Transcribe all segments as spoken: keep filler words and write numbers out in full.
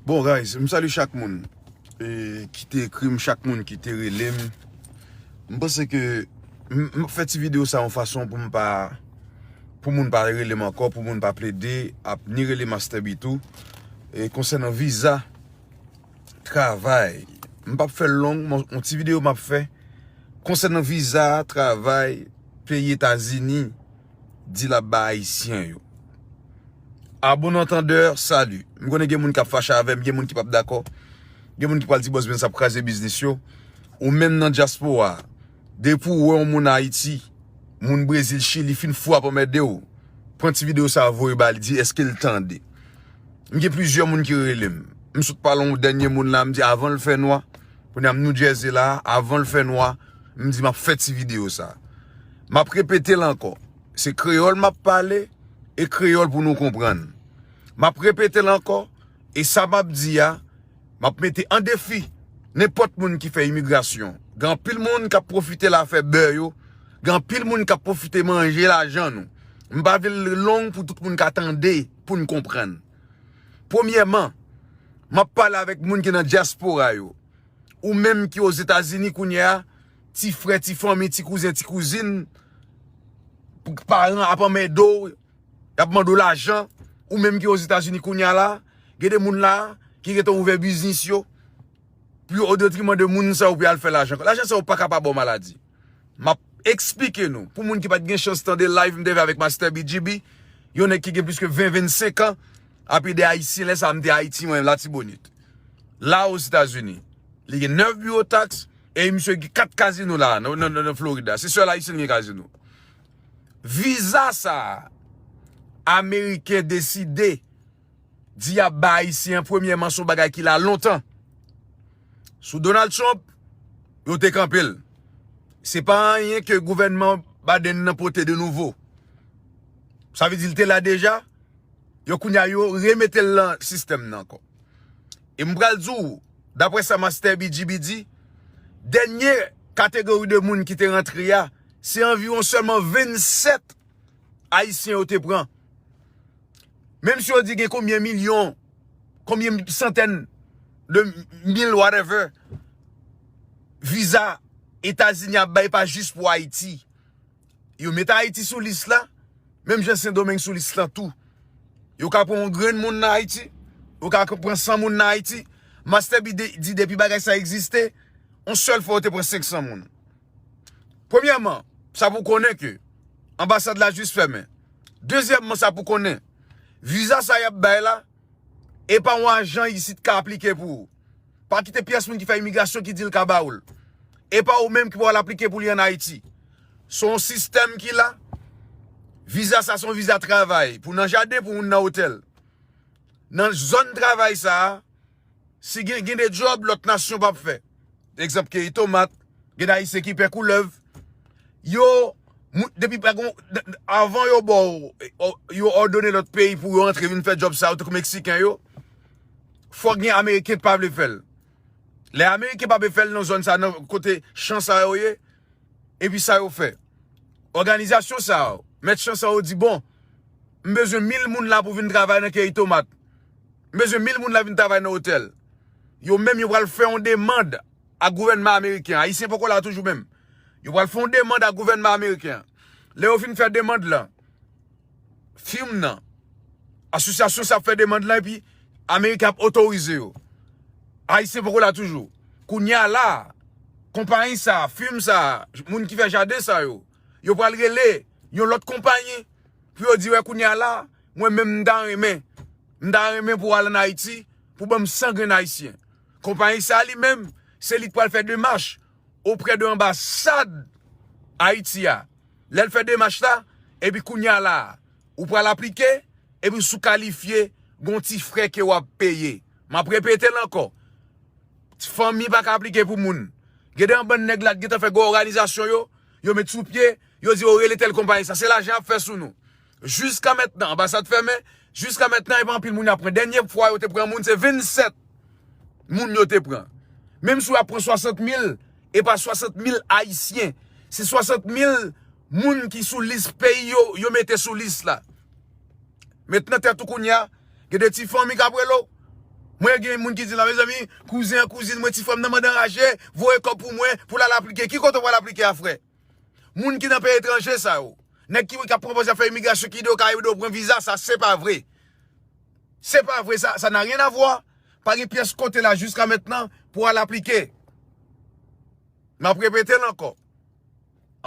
Bon, guys, m salye chak moun e, ki te ekri m, chak moun ki te rele m. M panse ke m, m ap fè ti videyo sa yon fason pou m pa, pou moun pa rele m ankò, pou moun pa plede ap ni rele Master B tou. E konsènan viza travay, m p ap fè l long, m, yon ti videyo m ap fè konsènan viza travay peyi Etazini di l ap bay Ayisyen yo. A bon antandè, sali. M konnen gen moun k ap fache avè m, gen moun ki p ap dakò. Gen moun ki pral di Bòs Benz ap kraze biznis yo. Ou menm nan dyaspora, depi w wè yon moun Ayiti, moun Brezil, Chili, fin fou ap anmède w, pran ti videyo sa a voye ba li, di èske l tande. M gen plizyè moun ki rele m. M sot pale yon dènye moun la, m di avan l fè nwa, kounye a m New Jersey la, avan l fè nwa, m di m ap fè ti videyo sa. M ap repete l ankò. Se kreyòl m ap pale, e kreyòl pou nou konprann. M ap repete l ankò, e sa m ap di a, m ap mete an defi nenpòt moun ki fè imigrasyon. Gen anpil moun k ap pwofite la fè bè yo, gen anpil moun k ap pwofite manje lajan nou. M pa vle l long pou tout moun ka tande, pou n konprann. Premyèman, m ap pale avèk moun ki nan dyaspora yo. Ou menm ki Ozetazini kounye a, ti frè, ti fanmi, ti kouzen, ti kouzin, paran ap anmède w, y ap mande w lajan, ou menm ki Ozetazini kounye a la, gen de moun la ki gentan ouvè biznis yo, pou yo, o detriman de moun sa yo pou y al fè lajan. Lajan sa yo pa ka pa ba w maladi. M ap eksplike nou, pou moun ki pa t gen chans tande live m te fè avèk Master B G B, yon nèg ki gen plis ke ven, vennsenk an, ap ede Ayisyen, lè sa a m te Ayiti, mwen, Latibonit. La Ozetazini. Li gen nèf biwo taks, e misye gen kat kazino la, nan, nan, nan, nan Florid la. Se sèl Ayisyen ki gen kazino. Viza sa a, Ameriken deside di y ap bay Ayisyen an, premyèman, se yon bagay ki la lontan. Sou Donald Trump, yo te kanpe l. Se pa anyen ke gouvènman Biden nan pote de nouvo. Sa vle di l te la deja, yo kounye a yo remete l nan sistèm nan ankò. E m pral di w, daprè sa Master B G B di, dènye kategori de moun ki te rantre a, se anviwon sèlman vennsèt Ayisyen yo te pran. Menm si yo di gen konbyen milyon, konbyen santèn de mil, whatever, viza Etazini ap bay pa jis pou Ayiti. Yo met Ayiti sou lis la, menm jan Sendomeng sou lis la tou. Yo ka pran yon grenn moun nan Ayiti, yo ka pran san moun nan Ayiti. Master B di, di depi bagay sa egziste, yon sèl fwa yo te pran senk san moun. Premyèman, sa pou konnen ke anbasad la jis fèmen. Dezyèmman, sa pou konnen, viza sa y ap bay la, e pa yon ajan isit ka aplike pou ou. Pa kite pyès moun ki fè imigrasyon ki di l ka ba ou l. E pa ou menm ki pou al aplike pou li ann Ayiti. Se yon sistèm ki la. Viza sa se yon viza travay. Pou nan jaden, pou moun nan otèl. Nan zòn travay sa a, si gen, gen de djòb lòt nasyon p ap fè. Egzanp, keyi tomat, gen Ayisyen ki pè koulèv. Yo, mou- depi pa gon, avan yo ba w, yo òdone lòt peyi pou yo antre vin fè djòb sa yo, tankou Meksiken yo, fòk gen Ameriken pa vle fè l. Lè Ameriken pa vle fè l nan zòn sa, nan kote chan sa yo ye, epi sa yo fè. Òganizasyon sa yo, mèt chan sa yo di, bon, m bezwen mil moun la pou vin travay nan keyi tomat. M bezwen mil moun la vin travay nan otèl. Yo menm yo pral fè yon demann a gouvènman ameriken. Ayisyen poko la toujou menm. Yo pral fè yon demann a gouvènman ameriken. Lè yo fin fè demann lan, fim nan, asosyasyon sa ap fè demann lan, epi ameriken ap otorize yo. Ayisyen poko la toujou. Kounye a la, konpayi sa, fim sa, moun ki fè jaden sa yo, yo pral rele yon lòt konpayi pou yo di, wè, kounye a la, mwen menm m ta renmen, m ta renmen pou al ann Ayiti, pou ban m san grenn Ayisyen. Konpayi sa li menm, se li k pral fè demach oprè de anbasad Ayiti a. Lè l fè demach la, epi kounye a la, ou pral aplike, epi si w kalifye, gon ti frè ke w ap peye. M ap repete l ankò. Fanmi pa ka aplike pou moun. Gen de yon bann nèg la ki gentan fè gwo òganizasyon yo, yo met sou pye, yo di yo rele tèl konpayi sa. Se lajan y ap fè sou nou. Jiska mentnan, anbasad fèmen, jiska mentnan, e pa anpil moun y ap pran. Dènye fwa yo te pran moun, se vennsèt moun yo te pran. Menm si w ap pran swasant mil, e pa swasant mil Ayisyen. Se swasant mil moun ki sou lis peyi yo, yo mete sou lis la. Met nan tèt ou kounye a, gen de ti fanmi k ap rele w. Mwen gen moun ki di la, mezanmi, kouzen an, kouzin mwen, ti frè m nan mande anraje, voye kòb pou mwen, pou l al aplike. Ki kote w pral aplike a, frè? Moun ki nan peyi etranje sa yo. Nèg ki, ki ap pran pòz ap fè imigrasyon, ki ede w ka ede w pran viza, sa se pa vre. Se pa vre, sa, ça n'a rien à voir. Pa gen pyès kote la jiska mentnan pou w al aplike. M ap repete l ankò.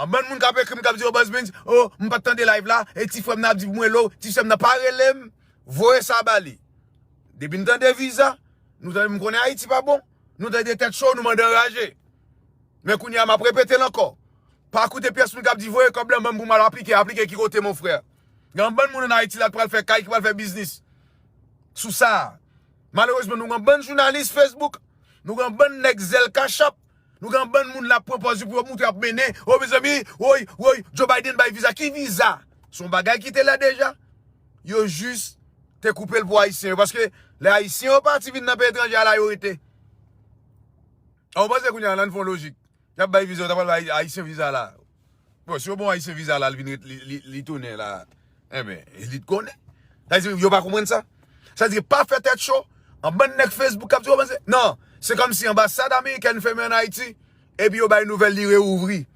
An bann moun k ap ekri m, k ap di, "O Buzz Beans, o, m pa t tande live la, e ti frè m nan ap di pou m rele w, ti sè m nan pa rele m, voye sa ba li." Depi n tande viza, nou tande, m konnen Ayiti pa bon, nou tande tèt cho, nou mande anraje. Men kounye a, m ap repete l ankò. Pa koute pyès moun k ap di, "Voye kòb lan ban m pou m al aplike." Aplike ki kote, mon frè? Gen yon bann moun ann Ayiti la ki pral fè kay, ki pral fè biznis sou sa. Malerezman, nou gen yon bann jounalis Facebook, nou gen yon bann nèg zèl Cash App, nou gen yon bann moun la pran pòz yo pou yo montre y ap mennen. O, mezanmi, woy, woy, Joe Biden bay viza. Ki viza? Se yon bagay ki te la deja. Yo jis te koupe l pou Ayisyen yo. Paske lè Ayisyen yo pati vin nan peyi etranje a la, yo rete. An, w panse kounye a la n fè yon lojik? Y ap bay viza, yo ta pral bay Ayisyen viza la. Bon, si yo ba yon Ayisyen viza la, li vin ret, li, li, li tounen la. Enben, elit konnen. Sa vle di, yo pa konprann sa. Sa vle di, pa fè tèt cho. An bann nèg Facebook k ap di, "O, panse." Non, se kòmsi anbasad amerikèn fèmen ann Ayiti, epi yo bay nouvèl li reouvri.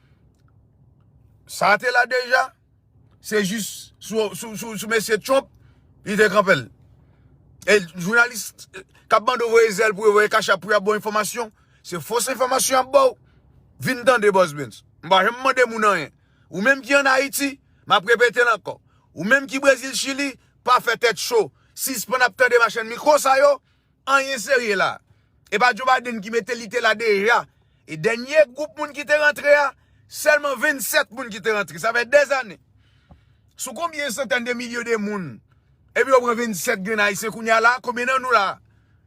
Sa te la deja. Se jis sou, sou, sou, sou mesye Trump, li te kanpe l. E jounalis k ap mande w voye zèl pou yo voye Cash App pou y ap ba w enfòmasyon, se fos enfòmasyon y ap ba w. Vin tande, Buzz Beans. M pa janm mande moun anyen. Ou menm ki ann Ayiti, m ap repete l ankò. Ou menm ki Brezil, Chili, pa fè tèt cho. Sispann ap tande machann mikwo sa yo, anyen serye la. E pa Joe Biden ki mete li te la deja. E dènye gwoup moun ki te rantre a, sèlman vennsèt moun ki te rantre. Sa fè dèzane. Sou konbyen santèn de milye de moun? Epi yo pran vennsèt grenn Ayisyen kounye a la, konbyen nan nou la?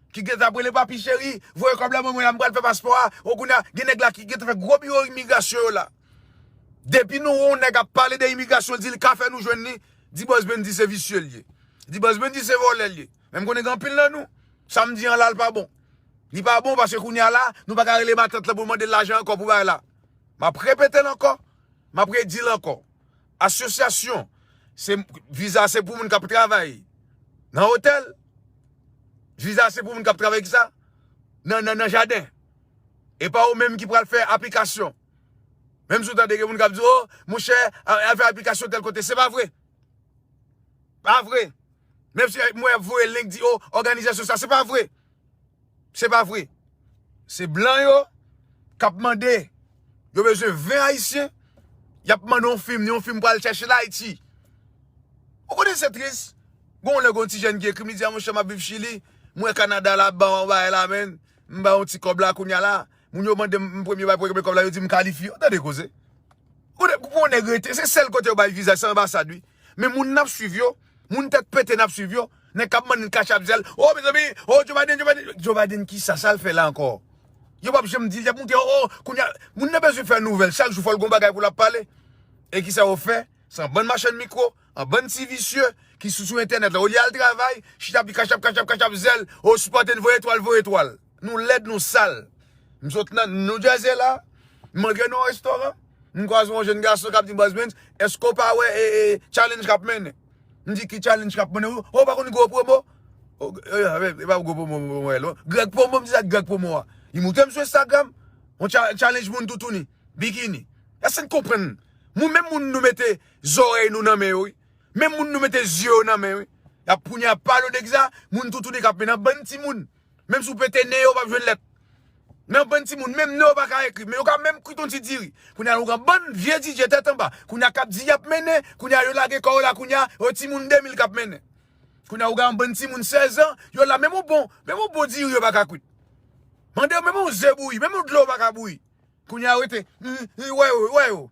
Ki gentan ap rele papi cheri, voye kòb la ban mwen la, m pral fè paspò a. O kounye a, gen nèg la ki gentan fè gwo biwo imigrasyon yo la. Depi nou wè yon nèg ap pale de imigrasyon, di l ka fè nou jwenn li, di Buzz Beans di se visye l ye. Di Buzz Beans di se vòlè l ye. Men m konnen gen anpil nan nou, sa m di an la, l pa bon. Li pa bon paske kounye a la, nou pa ka rele matant lan pou mande l lajan ankò pou bagay la. M ap repete l ankò, m ap redi l ankò. Asosyasyon, se, viza se pou moun k ap travay nan otèl. Viza se pou moun k ap travay ki sa? Nan, nan, nan jaden. E pa ou menm ki pral fè aplikasyon. Menm si w tande gen moun k ap di, "O, monchè, al fè aplikasyon tèl kote." Se pa vre. Pa vre. Menm si mwen ap voye link di, "O, òganizasyon sa." Se pa vre. Se pa vre. Se blan yo k ap mande. Yo bezwen ven Ayisyen. Y ap mande yon fim, yon fim pral chèche l Ayiti. Ou konnen se tris. Gon lè gon ti jèn ki ekri m, li di, "A monchè, m ap viv Chili. M wè Kanada la ap ba w yon bagay la, men. M ba yon ti kòb la kounye a la. Moun yo mande m, m premye bay premye kòb la, yo di m kalifye." Ou tande koze? Ou konnen, pou yon nèg rete, se sèl kote yo bay viza, se anbasad, wi. Men moun n ap swiv yo, moun tèt pete n ap swiv yo, nèg k ap mande n Cash App, Zelle, "O, mezanmi, o, Joe Biden, Joe Biden." Joe Biden, ki sa, sa l fè la ankò? Yo p ap janm di l, y ap montre, o, o, kounye a, moun nan bezwen fè nouvèl, chak jou fò l gon bagay pou l ap pale. E ki sa yo fè? Se yon bann machann mikwo, yon bann ti visye ki sou, sou entènèt la. Olye al travay, chita pi Cash App, Cash App, Cash App, Zelle, o, sipòte n, voye etwal, voye etwal. Nou lèd, nou sal. M sot nan New Jersey la, m antre nan yon restoran, m kwaze yon jèn gason k ap di, "Buzz Beans, èske w pa wè, e, e, challenge k ap mennen?" M di, "Ki challenge k ap mennen?" "O, ou pa konn gwo pwomo?" "O, e, e, e pa gwo pwomo, pwomo, pwomo, pwomo." "Greg Promo," m di sa, "Greg Promo a." Li montre m sou Instagram, yon cha-, challenge moun toutouni, bikini. Èske n konprann? Moun, menm moun nou mete zòrèy nou nan men yo, wi. Menm moun nou mete zye yo nan men, wi. Y ap kounye a pale w de ki sa, moun toutouni k ap mennen yon bann timoun. Menm si w pete nen yo, w p ap jwenn lèt. Men yon bann timoun, menm non yo pa ka ekri, men yo ka menm kwit yon ti diri. Kounye a, nou gen bann vye D J tèt anba. Kounye a, k ap di y ap mennen, kounye a, yo lage kò yo la, kounye a, yon timoun de mil k ap mennen. Kounye a, ou gen yon bann timoun sèz an, yo la, menm yon bon, menm yon bon diri yo pa ka kwit. Mande yo, menm yon ze bouyi, menm yon dlo yo pa ka bouyi. Kounye a, yo rete, wi, wi, wè yo, wè yo.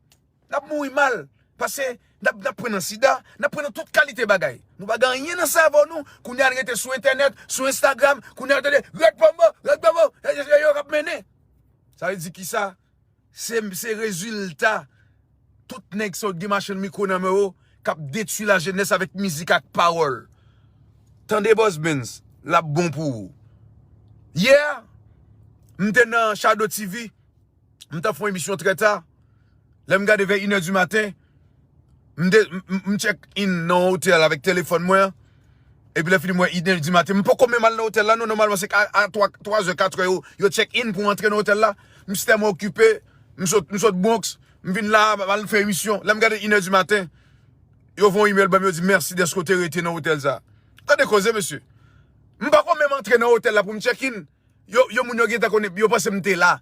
N ap mouri mal. Paske n ap, n ap pran nan sida, n ap pran nan tout kalite bagay. Nou pa gen anyen nan sèvo nou. Kounye a, n rete sou entènèt, sou Instagram. Kounye a, n tande, "Red Pomo, Red Pomo, e, e, e, yo k ap mennen." Sa vle di ki sa? Se, se rezilta tout nèg sa yo ki gen machann mikwo nan men yo k ap detwi lajenès avèk mizik ak pawòl. Tande Buzz Beans, l ap bon pou ou. Yè, m te nan Shadow T V, m t ap fè yon emisyon trè ta. Lè m gade vè inè di maten, m te, m, m, m check in nan yon otèl avèk telefòn mwen an. Epi lè fini m wè inè di maten, m poko menm al nan otèl la non, nòmalman se a, a twa, twa zè, kat è yo, yo check in pou antre nan otèl la. M si tèlman okipe, m sot, m sot Bronx, m vin la, m al fè emisyon. Lè m gade inè di maten, yo voye yon imèl ban m, yo di mèsi dèske w te rete nan otèl sa. Tande koze, mesye. M poko menm antre nan otèl la pou m check in. Yo, yo moun yo gentan konnen, yo panse m te la.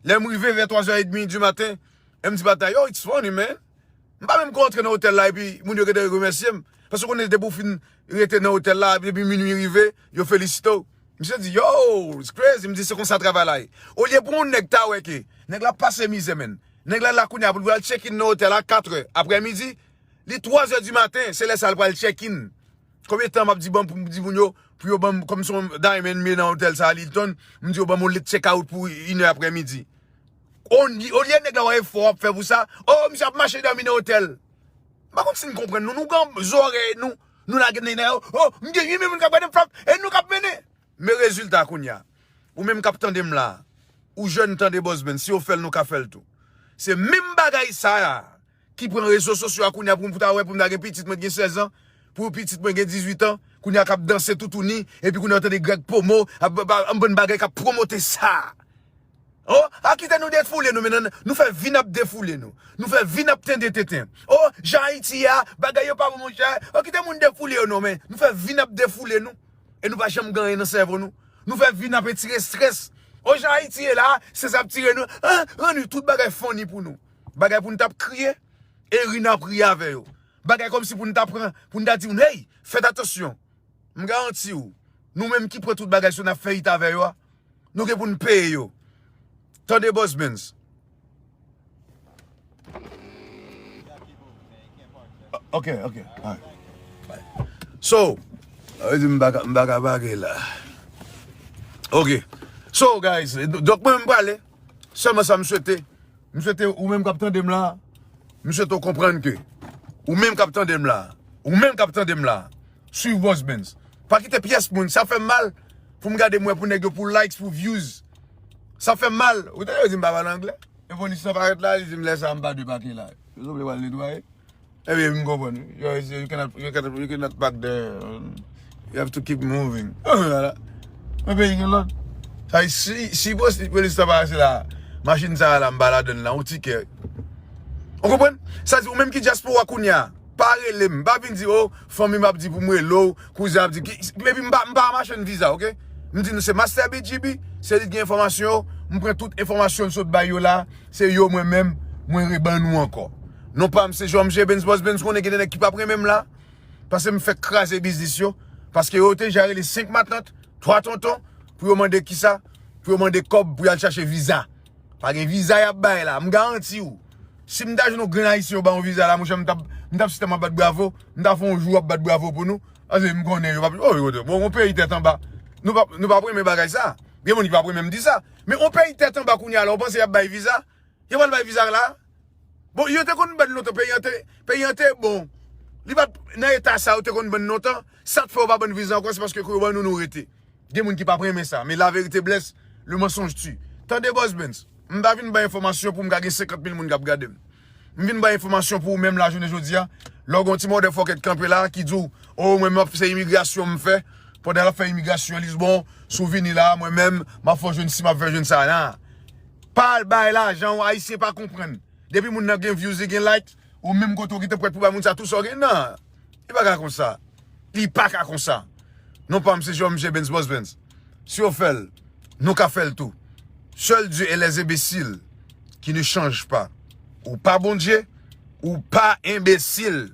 Lè m rive vè twa zè edmi di maten, e m di Batay, yo, it's funny, man. M pa menm ko antre nan otèl la epi moun yo gentan remèsye m. Paske w konnen depi w fin rete nan otèl la, depi minui rive, yo felisite w. Misye di, yo, it's crazy. M di, se konsa travay la ye. Olye pou yon nèg ta wè ke nèg la pase mizè, man. Nèg la la kounye a pou l al check in nan otèl la kat è aprè midi, li twa zè di maten, se lè sa l pral check in. Konbyen tan m ap di ban pou m di moun yo, pou yo ban m, kòm se yon diamond m ye nan otèl sa a, Hilton, m di yo ban m yon late check out pou inè aprè midi. Olye nèg la wè efò w ap fè pou sa, o, misye ap mache dòmi nan otèl. M pa konn si n konprann nou, nou gen zòrèy nou, nou lage nèg nan yo, o, m gen uit mil moun k ap gade m frap, e nou k ap mennen. Men rezilta kounye a, ou menm k ap tande m la, ou jèn tande Boss Ben, si yo fè l, nou ka fè l tou. Se menm bagay sa a ki pran rezo sosyo a kounye a pou m pou ta wè pou m ta gen pitit mwen gen sèz an, pou pitit mwen gen dizuit an, kounye a k ap danse toutouni, epi kounye a w tande Greg Pomo, ap, ap, ap, yon bann bagay k ap pwomote sa. O, a kite nou defoule nou, men nou fè vi n ap defoule nou. Nou fè vi n ap tende tenten. O, jan Ayiti ye a, bagay yo pa bon, monchè. O, kite moun defoule yo non, men nou fè vi n ap defoule nou. E nou pa janm gen anyen nan sèvo nou. Nou fè vi n ap etire estrès. O, jan Ayiti ye la, estrès ap tire nou. An, rann tout bagay funny pou nou. Bagay pou n t ap kriye, e ri n ap ri avè yo. Bagay kòmsi pou n ta pran, pou n ta di moun, hey, fèt atansyon. M garanti w, nou menm ki pran tout bagay sa yo n ap fè it avè yo a, nou gen pou n peye yo. Tande Boss Benz. Ok, ok. Alright. So, sa vle di m pa ka, m pa ka pake la. Ok. So, guys, donk mwen m prale. Sèlman sa m swete. M swete ou menm k ap tande m la, m swete w konprann ke ou menm k ap tande m la, ou menm k ap tande m la, swiv Boss Benz. Pa kite pyès moun, sa fè m mal pou m gade m wè pou nèg yo pou likes, pou views. Sa fè m mal. Ou tande yo di m pa pale anglè? E polis lan parèt la, li di m lè sa a m pa dwe pake la. Yo souple pral netwaye. Ebyen, m konprann. You, you cannot, you cannot, you cannot park there. You have to keep moving. Mwen peyi gen lòd. Sa, si, si polis, polis ta pase la, machin sa a la, m pa ladann la, yon tikè. Ou konprann? Sa di, ou menm ki dyaspora kounye a, pa rele m, pa vin di, o, fanmi m ap di pou m rele w, kouzen ap di, ki, baby, m pa, m pa machann viza, ok? M di nou se Master B G B, se li ki gen enfòmasyon yo, m pran tout enfòmasyon l sot bay yo la, se yo mwen menm, mwen reban nou ankò. Non pa m se J M G Benz Boss Benz, konnen gen de nèg ki p ap renmen m la, paske m fèk kraze biznis yo, paske yo te ja rele senk matant, twa tonton, pou yo mande kisa, pou yo mande kòb pou y al chache viza. Pa gen viza y ap bay la, m garanti w. Si m ta jwenn yon grenn ayisyen yo ba yon viza la, monchè, m t ap, m t ap sitèlman bat bravo, m ta fè yon jou ap bat bravo pou nou. Paske m konnen yo p ap, o, yo, bon, yon peyi tèt anba. Nou p ap, nou p ap renmen bagay sa. Gen moun ki p ap renmen m di sa. Men yon peyi tèt anba kounye a la, ou panse y ap bay viza? Yo pral bay viza la? Bon, yo te konn ban n lontan, peyi an te, peyi an te bon. Li pa t nan eta sa yo te konn ban n lontan. Sa k fè yo pa ban n viza ankò, se paske kou yo ban nou, nou rete. Gen moun ki p ap renmen sa, men la vérité blesse, le mensonge tue. Tande Boss Benz, m pa vin bay enfòmasyon pou m ka gen senkant mil moun k ap gade m. M vin bay enfòmasyon pou ou menm lajounen jodi a. Lè w gen yon ti motherfucker k kanpe la ki di w, o, mwen menm se imigrasyon m fè. Pandan l ap fè imigrasyon, li di, bon, si w vini la, mwen menm, m ap fè w jwenn si, m ap fè w jwenn sa la. Pa al bay lajan, w Ayisyen pa konprann. Depi moun nan gen views, li gen like, ou menm kote w gentan prèt pou bay moun sa tou sa w gen, nan. Li pa ka konsa. Li pa ka konsa. Non pa m se J M G Benz Boss Benz. Si yo fè l, nou ka fè l tou. Seul Dieu et les imbéciles qui ne changent pas. Ou pa Bondye, ou pa enbesil.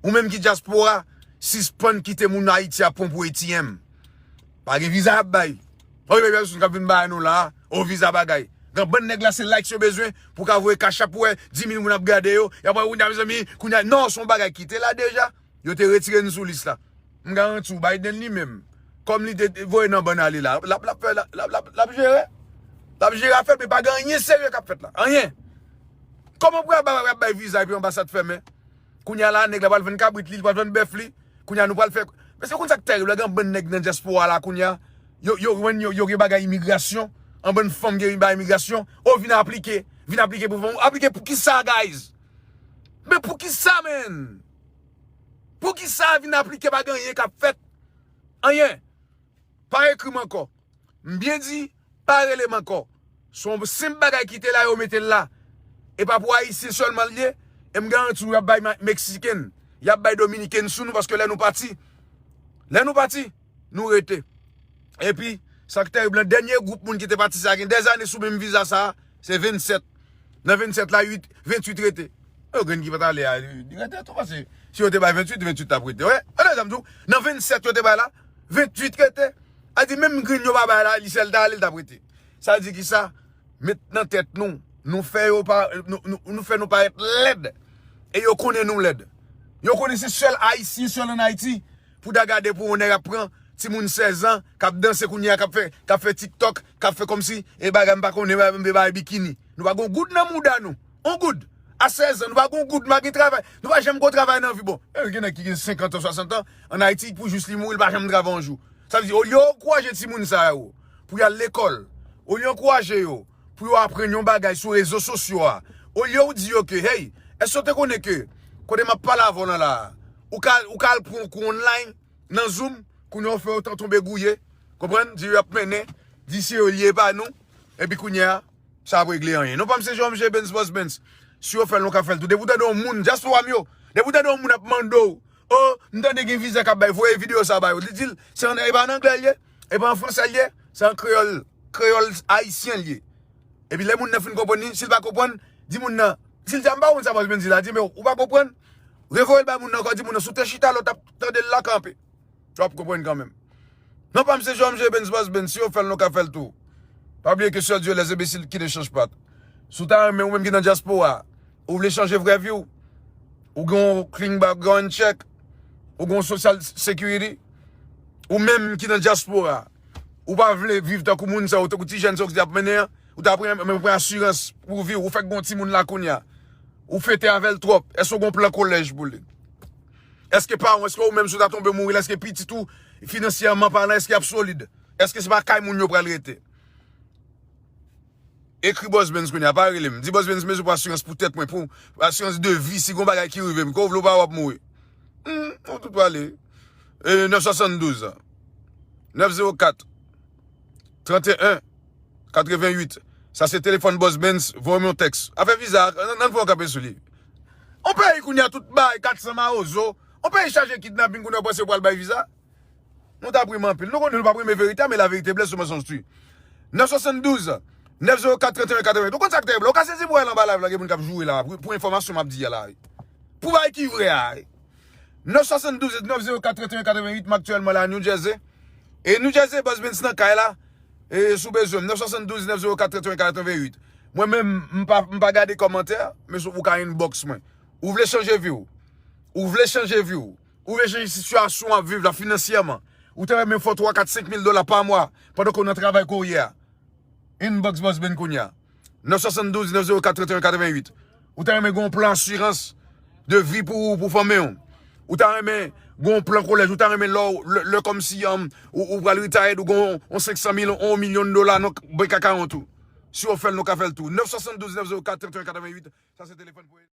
Ou menm ki dyaspora, sispann kite moun Ayiti ap pran pou A T M. Pa gen viza y ap bay. Oye, bebe, sou k ap vin bay nou la, o viza bagay. Gen bann nèg la, se likes yo bezwen pou ka voye cash app pou wè di mil moun ap gade yo. Y ap wè, wi, mezanmi, kounye a, non, se yon bagay ki te la deja. Yo te retire n sou lis la. M garanti w, Biden li menm, kòm li te voye nan bann ale la, l ap, l ap fè, l ap, l ap, l ap, l ap jere. L ap jere afè l, men pa gen anyen serye k ap fèt la. Anyen. Kòman pou y ap bay, y ap bay viza epi anbasad fèmen? Kounye a la, nèg la pral vann kabrit li, li pral vann bèf li. Kounye a, nou pral fè. Men se konn sa k tèrib, lè gen bann nèg nan dyaspora la kounye a, yo, yo, when yo, yo gen bagay imigrasyon, an bann fanm gen bagay imigrasyon, o, vin aplike, vin aplike pou fanm, aplike pou ki sa, guys? Men pou ki sa, man? Pou ki sa vin aplike, pa gen anyen k ap fèt? Anyen. Pa ekri m ankò. M byen di, pa rele m ankò. Se yon senp bagay ki te la, yo mete l la. E pa pou Ayisyen sèlman l ye. E m garanti w, y ap bay Ma- Meksiken, y ap bay Dominiken sou nou, paske lè nou pati, lè nou pati, nou rete. Epi, sa k terib lan, dènye gwoup moun ki te pati sa, gen dèzane sou menm viza sa, se vennsèt. Nan vennsèt la, uit, venntuit rete. Yo, grenn ki pa t ale a, li rete tou, paske si yo te bay venntuit, venntuit t ap rete. Wè, ann zanmi tou, nan vennsèt yo te bay la, venntuit rete. A di, menm grenn yo pa bay la, li sèl ta ale, l t ap rete. Sa di ki sa? Met nan tèt nou, nou fè yo pa, nou, nou, nou fè nou parèt lèd. E yo konnen nou lèd. Yo konnen se sèl Ayisyen, sèl ann Ayiti, pou ta gade pou yon nèg ap pran timoun sèz an, k ap danse kounye a, k ap fè, k ap fè TikTok, k ap fè kòmsi, e bagay m pa konnen, e bagay bikini. Nou pa gon goud nan mouda nou. On goud. A sèz an, nou pa gon goud, nou pa gen travay. Nou pa janm gon travay nan vi, bon. E gen nèg ki gen senkant an, swasant an, ann Ayiti, pou jis li mouri, li pa janm travay yon jou. Sa vle di, olye w ankouraje timoun sa yo pou y al lekòl, olye w ankouraje yo pou yo aprann yon bagay sou rezo sosyo a, olye w di yo ke, hey, èske w te konnen ke kote m ap pale avè w lan la a, ou ka, ou ka al pran yon kou online nan Zoom, kounye a w fè yo tan tonbe gouye, konprann, di yo ap mennen, di se yo l ye, e pa nou, epi kounye a, sa ap regle anyen. Non pa m se Jan M J Benz Boss Benz. Si yo fè l, nou ka fè l tou. Depi w tande yon moun, dyaspora m yo, depi w tande yon moun ap mande w, o, m tande gen viza k ap bay, voye videyo sa ba yo. Li di l, se an, e pa an anglè l ye, e pa an fransè l ye, se an kreyòl, kreyòl ayisyen l ye. Epi lè moun nan fin konprann li, si l pa konprann, di moun nan, si l di a m pa konn sa Boss Benz di la, di, men ou pa konprann, revoye l bay moun nan ankò, di moun nan, si w te chita la, w t ap tande l la kanpe. W ap konprann kanmenm. Non pa m se Jan M J Benz Boss Benz, si yo fè l, nou ka fè l tou. Pa bliye ke sèl Dieu les imbéciles qui ne changent pas. Si w ta renmen, ou menm ki nan dyaspora, ou vle chanje vrè vi w, ou gen yon clean background check, ou gen yon social security, ou menm ki nan dyaspora, ou pa vle viv tankou moun sa yo, tankou ti jèn sa yo ki ap mennen an, ou ta pran, men pran asirans pou vi w, ou fèk gen yon timoun la kounye a. Ou fete avè l twòp, èske w gen plan kolèj pou li? Èske paran, èske ou menm si w ta tonbe mouri la, èske pitit ou, finansyèman palan, èske y ap solid? Èske se pa kay moun yo pral rete? Ekri Boss Benz kounye a, pa rele m. Di Boss Benz, m bezwen pou asirans pou tèt mwen, pou asirans de vi, si gon bagay ki rive m, ke w vle ou pa, w ap mouri. Hmm, nou tout prale. E, nèf swasanndouz, nèf zewo kat, trannteyen, katrevennuit. Sa se telefòn Boss Benz, voye m yon tèks. Afè viza, ann, ann fè yon kanpe sou li. On peyi kounye a tout bay katsan mawozo. On peyi chaje kidnaping kounye a w panse yo pral bay viza. Nou t ap ri m anpil. Nou konnen nou p ap renmen verite a, men la vérité blesse, le mensonge tue. Nèf swasanndouz, nèf zewo kat, trannteyen, katrevennuit. Ou konn sa k terib la? Ou ka sezi pou w al anba live la, gen moun k ap joure la, pou, pou enfòmasyon m ap di a la, wi. Pou bagay ki vrè a, wi. Nèf swasanndouz, nèf zewo kat, trannteyen, katrevennuit, m aktyèlman la New Jersey. E New Jersey, Boss Benz nan kay la. E si w bezwen m, nèf swasanndouz, nèf zewo kat, trannteyen, katrevennuit. Mwen menm, m pa, m pa gade kòmantè, men ou ka inbox mwen. Ou vle chanje vi w. Ou vle chanje vi w. Ou vle chanje sitiyasyon w ap viv la finansyèman. Ou ta renmen fè twa, kat, senk mil dola pa mwa pandan ke w nan travay ke w ye a. Inbox Boss Benz kounye a. Nèf swasanndouz, nèf zewo kat, trannteyen, katrevennuit. Ou ta renmen gen yon plan asirans de vi pou ou, pou fanmi w. Ou ta renmen gen yon plan kolèj. Ou ta renmen lè, lè, lè kòmsi, um, ou, ou pral retired, ou gen yon, yon senk san mil, yon milyon dola nan bank account ou. Si w fè l, nou ka fè l tou. Nèf swasanndouz, nèf zewo kat, trannteyen, katrevennuit. Sa se telefòn pou